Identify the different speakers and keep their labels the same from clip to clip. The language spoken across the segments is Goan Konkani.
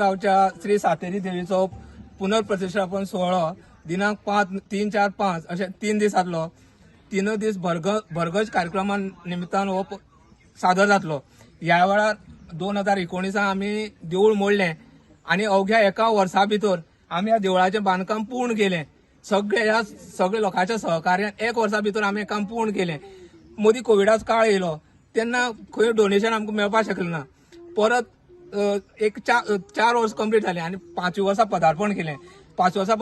Speaker 1: गांवच्या श्री सातेरी देवीचो पुनर्प्रतिष्ठापन सुवाळो दिनांक 5, 3, 4, 5 अशे 3 दीस जातलो. 3 दीस भरगच कार्यक्रमा निमित्तान हो सादर जातलो. ह्या वेळार 2019 आमी देवूळ मोडलें आनी अवघ्या एका वर्सा भितर आमी ह्या देवळाचें बांदकाम पूर्ण केलें. सगळे ह्या सगळे लोकांच्या सहकार्यान एक वर्सा भितर आमी काम पूर्ण केलें. मदीं कोविडाचो काळ येयलो तेन्ना खंय डोनेशन आमकां मेळपाक शकलें ना. परत एक 4 वर्स कंप्लीट जालें आनी 5 वर्सा पदार्पण केलें. 5 वर्सा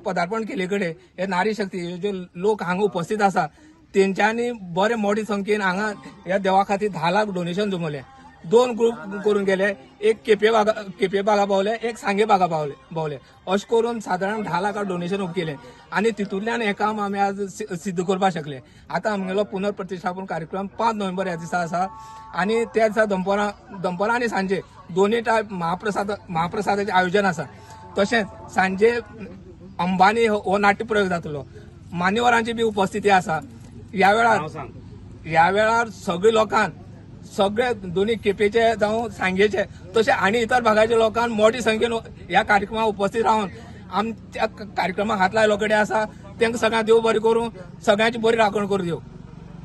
Speaker 1: पदार्पण केले कडेन हे नारी शक्ती जे लोक हांगा उपस्थित आसा तेंच्यांनी बरे मोठे संख्येन हांगा ह्या देवा खातीर 10 लाख डोनेशन जमवलें. 2 ग्रुप करून गेले, एक केपे बागा पावले, एक सांगे बागा पावले. अशें करून सादारण 10 लाखां डोनेशन उबें केलें आनी तितूंतल्यान हें काम आमी आज सिद्ध करपाक शकले. आतां आमगेलो पुनर्प्रतिष्ठापन कार्यक्रम 5 नोव्हेंबर ह्या दिसा आसा आनी त्या दिसा दनपरां आनी सांजे दोनूय टायप महाप्रसादाचें आयोजन आसा. तशेंच सांजे अंबानी हो नाट्यप्रयोग जातलो. मान्यवरांची बी उपस्थिती आसा. ह्या वेळार सगळे लोकांक सगळे दोन्ही केपेचे जावं सांगेचे तशें आनी इतर भागाच्या लोकांक मोठी संख्येन ह्या कार्यक्रमाक उपस्थित रावन आमच्या कार्यक्रमाक हात लायलो कडेन आसा. तांकां सगळ्यांक देव बरें करूं, सगळ्यांची बरी राखण करूं देव.